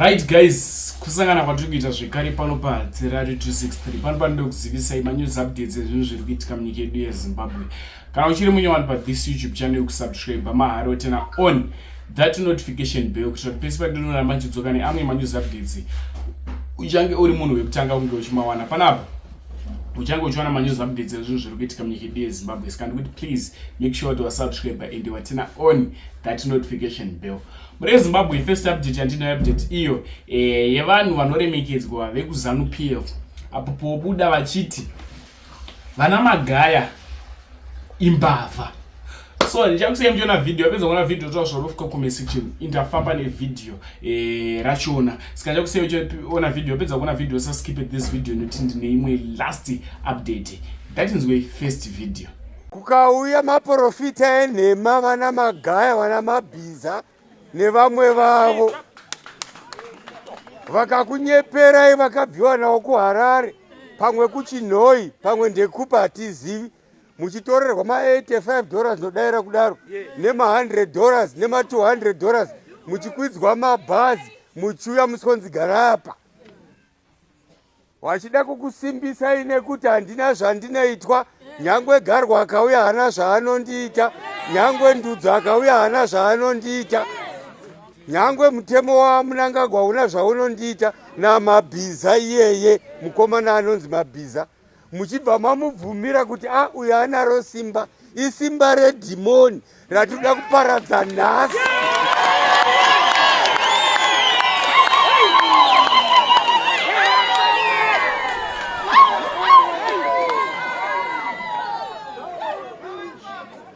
Right guys, kusangana kwatiri kuita zvekare pano paTerari 263. Pano panoda kuzivisai manews updates ezvinhu zviri kuitika munyika yedu yeZimbabwe. Kana uchiri munyowani pa this YouTube channel kusubscribe mahara otena on that notification bell kuitira kuti pese pandinoramba ndichidzoka neamwe manews updates uchange uri munhu wekutanga kunge uchimawana panapa uchange uchiwana manews updates ezvinhu zviri kuitika munyika yedu yeZimbabwe. Saka ndikuti please make sure kuti wasubscribe and watina on that notification bell. Mune Zimbabwe first update yandinayo update iyo eh, yevanhu vanoremekedzwa vekuZanu PF apo pobuda vachiti vana Magaya imbavha. So ndichakusiyai muchiona video, apedza kuona video toa zvaunofika comment section indafamba nevideo eh, rachona. Saka ndichakusiyai muchiona video, apedza kuona video usaskip this video nekuti ndine imwe last update. Ngatinzwe first video. Kukauya maporofita enhema vana Magaya vana Mabhiza nevamwe vavo vakakunyeperai vakabviwa navo kuHarare pamwe kuChinhoyi pamwe ndekupa hatizivi muchitorerwa ma85 dollars nodaira kudaro nema100 dollars nema200 dollars muchikwidzwa mabhazi muchiuya musonzi gara apa Wachida kukusimbisai nekuti handina zvandinoitwa, nyangwe garwa akauya haana zvaanondiita, nyangwe ndudzo akauya haana zvaanondiita, nyangwe mutemo waMnangagwa hauna zvaunondiita namabhiza iyeye mukomana anonzi mabhiza muchibva mamubvumira kuti a ah, uyu anaro simba isimba redhimoni ratinoda kuparadza nhasi.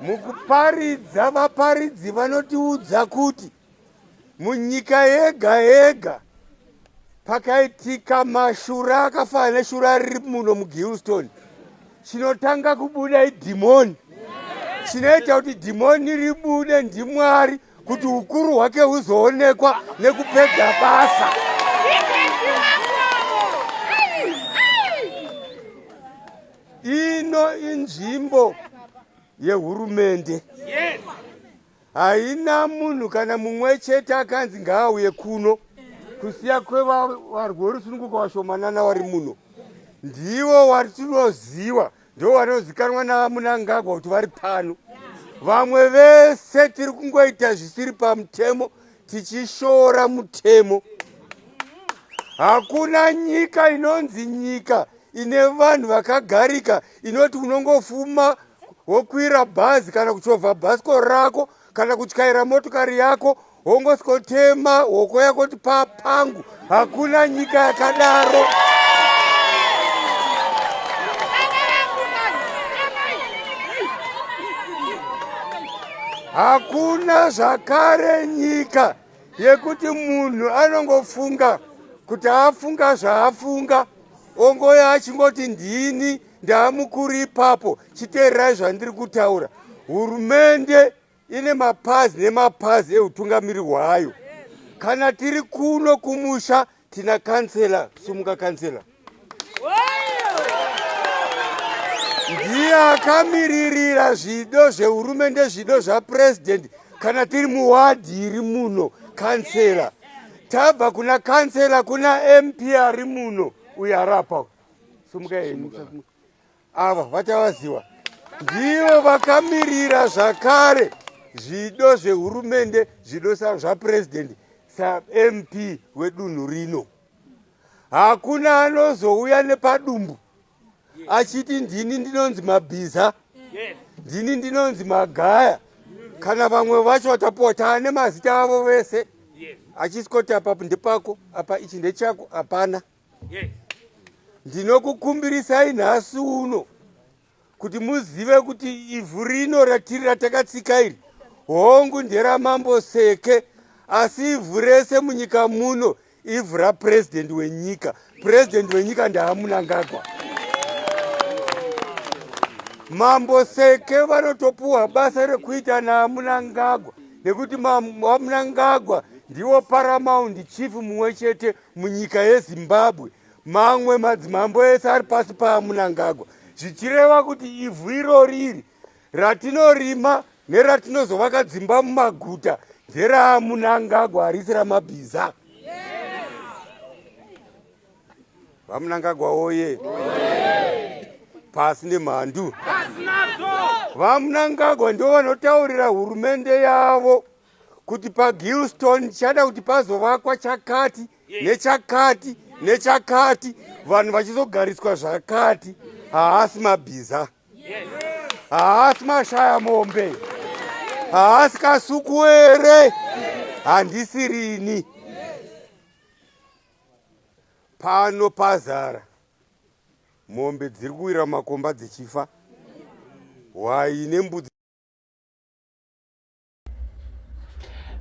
Mukuparidza vaparidzi vanotiudza kuti munyika yega yega pakaitika mashura akafanana neshura riri muno muGilston chinotanga kubuda idhimoni chinoita kuti dhimoni ribude ndimwari kuti ukuru hwake huzoonekwa nekupedza basa ino inzvimbo yehurumende Haina munhu kana mumwe chete akanzi ngaauye kuno kusiya kwevarwi vorusununguko vashomanana vari muno. Ndivo watinoziva, ndivo vanozikanwa naVaMnangagwa kuti vari pano. Vamwe vese tiri kungoita zvisiri pamutemo tichishora mutemo. Hakuna nyika inonzi nyika ine vanhu vakagarika inoti unongofuma wokwira bhazi kana kuchovha bhasikoro rako kana kutyaira motokari yako wongosvikotema hoko yako kuti papangu hakuna nyika yakadaro hakuna zvakare nyika yekuti munhu anongofunga kuti afunga zvaafunga ongoya achingoti ndini Ndaamukuru ipapo, chiteererai zvandiri kutaura. Hurumende ine mapazi nemapazi eutungamiri hwayo. Kana tiri kuno kumusha tina kansela, sumuka kansela. Ndiye akamiririra zvido zvehurumende, zvido zvapresident kana tiri muwadhi iri muno, kansela. Tabva kuna kansela kuna MP ari muno uyo ari apa. Sumuka henyu. Ava vachavaziva ndivo vakamirira zvakare zvido zvehurumende zvido zvapurezidendi samp wedunhu rino. Hakuna anozouya nepadumbu achiti ndini ndinonzi mabhiza, ndini ndinonzi magaya, kana vamwe vacho vatapuwa taane mazita avo vese achisikoti apa ndepako apa ichi ndechako hapana. Ndinokukumbirisai nhasi uno kuti muzive kuti ivhu rino ratiri ratakatsika iri hongu nderamambo Seke, asi ivhu rese munyika muno ivhu rapurezidendi wenyika. Purezidendi wenyika ndaaMnangagwa. Mambo Seke vanotopuwa basa rekuita naMnangagwa nekuti vaMnangagwa ndivo paramount chief mumwe chete munyika yeZimbabwe. Mamwe madzimambo ese ari pasi paMnangagwa, zvichireva kuti ivhu irori iri ratinorima neratinozovaka dzimba mumaguta nderaMnangagwa, harisi ramabhiza. VaMnangagwa woye! Pasi nemhandu! VaMnangagwa ndo vanotaurira hurumende yavo kuti paGilston chada kuti pazovakwa chakati nechakati nechakati, vanhu vachizogariswa zvakati. Haasi mabhiza, haasi mashaya mombe, haasi kasukuwere, handisirini. Pano pazara mombe dziri kuwira mumakomba dzichifa, hwai nembudzi.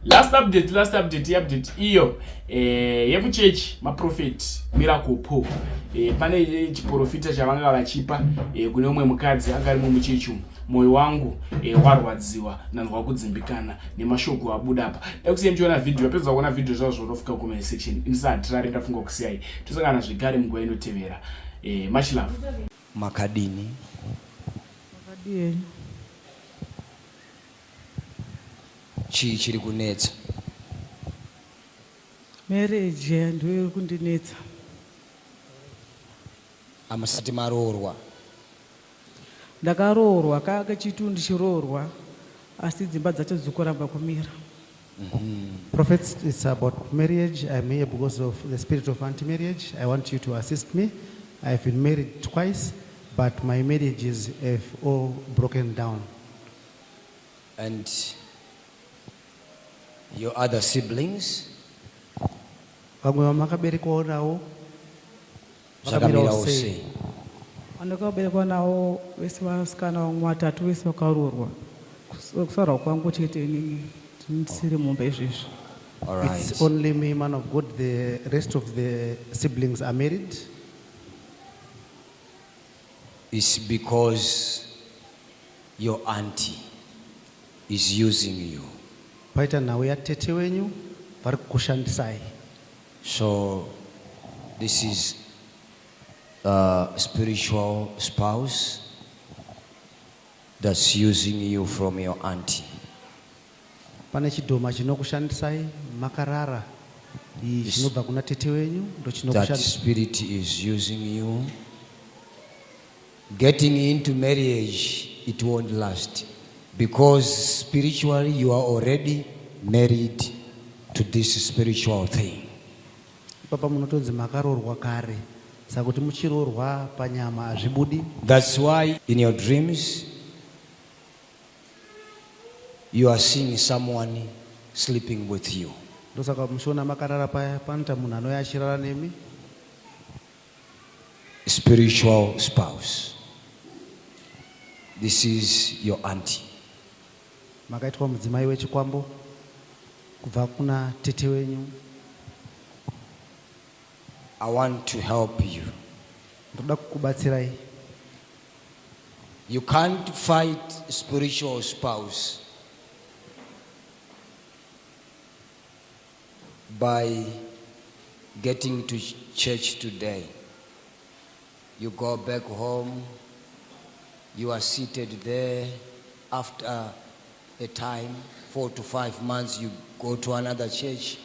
Last update, last update, update iyo eh, yekuchechi maprofet Miracle Paul. Eh, pane chiprofita chavanga vachipa eh, kune umwe mukadzi anga arimo muchechi umu. Mwoyo wangu eh, warwadziwa, ndanzwa kudzimbikana nemashoko abuda apa. Ekusiya muchiona video, apedza kuona video zvazvo zvinofika comment section. Imisahatirari, ndafunga kusiyai. Tosangana zvekare munguva inotevera. Eh, much love. Makadini? Makadii henyu? Chii chiri kunetsa? Marriage ndiyo iri kundinetsa. Hamusati maroorwa? Ndakaroorwa kaa kechitu ndichiroorwa asi dzimba dzacho dziri kuramba kumira. Prophets, it's about marriage. I'm here because of the spirit of anti-marriage. I want you to assist me. I've been married twice, but my marriages have all broken down. And your other siblings? Vamwe vamakaberekwawo navo vakamirawo Zvakamirawo sei? sei? Vandakaberekwa navo vese vasikana vamwe vatatu vese vakaroorwa. Kusarwa kwangu chete inini ndisiri mumba izvezvi. All right. It's only me, man of God. The rest of the siblings are married. It's because your auntie is using you. Paita nhau yatete wenyu vari kukushandisai. So this is a spiritual spouse that's using you from your auntie. Pane chidhoma chinokushandisai makarara iyi chinobva kuna tete wenyu That ndochinokushandisa. spirit is using you. Getting into marriage, it won't last because spiritually you are already married to this spiritual thing. Ipapa munotonzi makaroorwa kare saka kuti muchiroorwa panyama hazvibudi. That's why in your dreams you are seeing someone sleeping with you. Ndosaka muchiona makarara paya panoita munhu anouya achirara nemi. Spiritual spouse. This is your auntie. Makaitwa mudzimai wechikwambo kubva kuna tete wenyu. I want to help you. Ndoda kukubatsirai. You can't fight spiritual spouse by getting to church today. You go back home, you are seated there after a time, 4 to 5 months, you go to another church.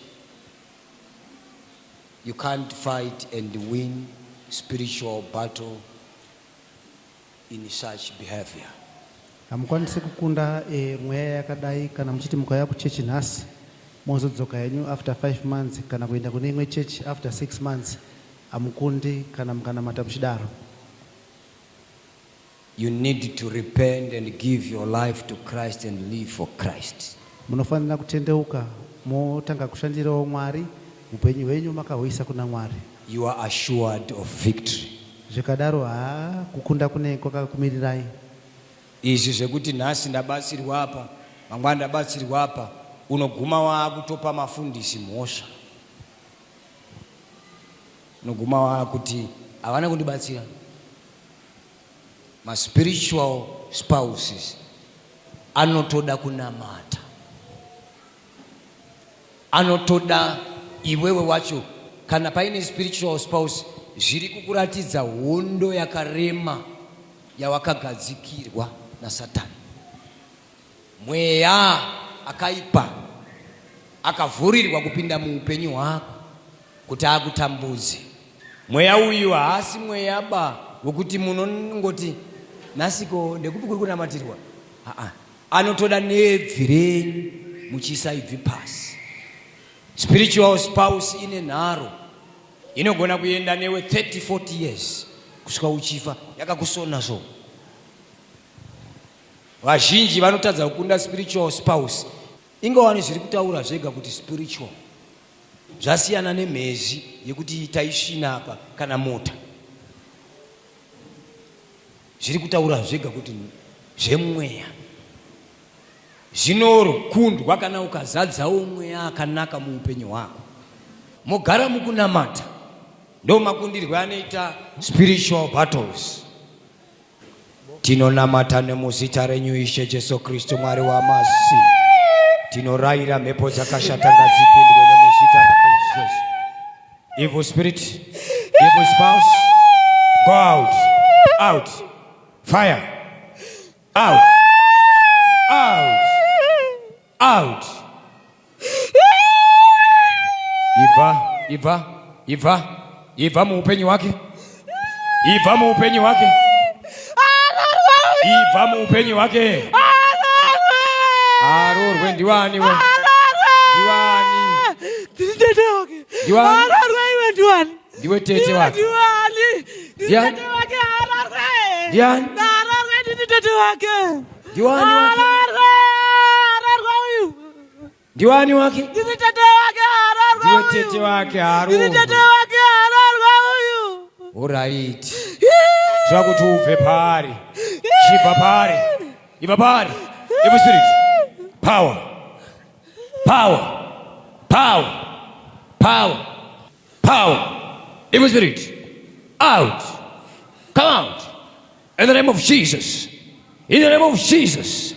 You can't fight and win spiritual battle in such behavior. Hamukwanisi kukunda eh, mweya yakadai kana muchiti mukauya kuchechi nhasi mozodzoka henyu after 5 months kana kuenda kune imwe chechi after 6 months hamukundi kana mukanamata muchidaro. You need to repent and give your life to Christ and live for Christ. Munofanira kutendeuka motanga kushandirawo Mwari, upenyu hwenyu makahuisa kuna Mwari. You are assured of victory. Zvikadaro haa kukunda kune kwakakumirirai. Izvi zvekuti nhasi ndabatsirwa apa, mangwana ndabatsirwa apa, unoguma waakutopa mafundisi mhosva. Unoguma waakuti havana kundibatsira. Maspiritual spouses anotoda kunamata, anotoda iwewe wacho. Kana paine spiritual spouse, zviri kukuratidza hondo yakarema yawakagadzikirwa naSatani. Mweya akaipa akavhurirwa kupinda muupenyu hwako kuti akutambudze. Mweya uyu haasi mweya ba wekuti munongoti nhasiko ndekupi kuri kunamatirwa. Aa, anotoda nebvi renyu muchiisa ibvi pasi. Spiritual spouse ine nharo inogona kuenda newe 30 40 years kusvika uchifa yakakusona so. Vazhinji vanotadza kukunda spiritual spouse. Ingawani zviri kutaura zvega kuti spiritual. Zvasiyana nemhezi yekuti taisvina apa kana mota. Zviri kutaura zvega kuti zvemweya. Zvinorokundwa kana ukazadzawo mweya akanaka muupenyu hwako. Mogara mukunamata. Ndomakundirwe anoita spiritual battles. Tinonamata nemuzita renyu Ishe Jesu Kristu Mwari wamasimba. Tinoraira mhepo dzakashata ngadzikundwe nemuzita rako Jesu. Evil spirit, evil spouse, go out, out, fire, out, out, out. Ibva, ibva, ibva, ibva muupenyu hwake, ibva muupenyu hwake, ibva muupenyu hwake. Arorwe ndiwani we? Ndiwani? Ndiri tete wake. Ndiwani? Arorwe iwe ndiwani? Ndiwe tete wake. Ndiwani? Ndiri Ndiani? tete wake arorwe. Ndiani? Arorwe ndiri tete wake. Ndiwani wake? Arorwe. Arorwe uyu. Ndiwani wake? Ndiri tete wake arorwe Ndiwe uyu. tete wake Ndiri tete arorwe. wake arorwe uyu. Alright. Tira kuti ubve paari. Chibva paari. Ibva paari. Evil spirit. Power. Power. Power. Power. Power. Evil spirit. Out. Come out. In the name of Jesus. In the name of Jesus.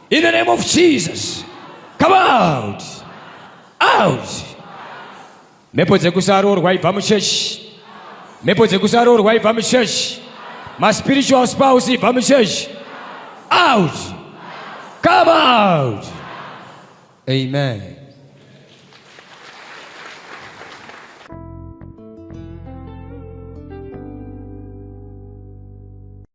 In the name of Jesus. Come out. Out. Mhepo dzekusaroorwa ibva muchechi. Mhepo dzekusaroorwa ibva muchechi. Maspiritual spouse ibva muchechi. Out. Come out. Amen.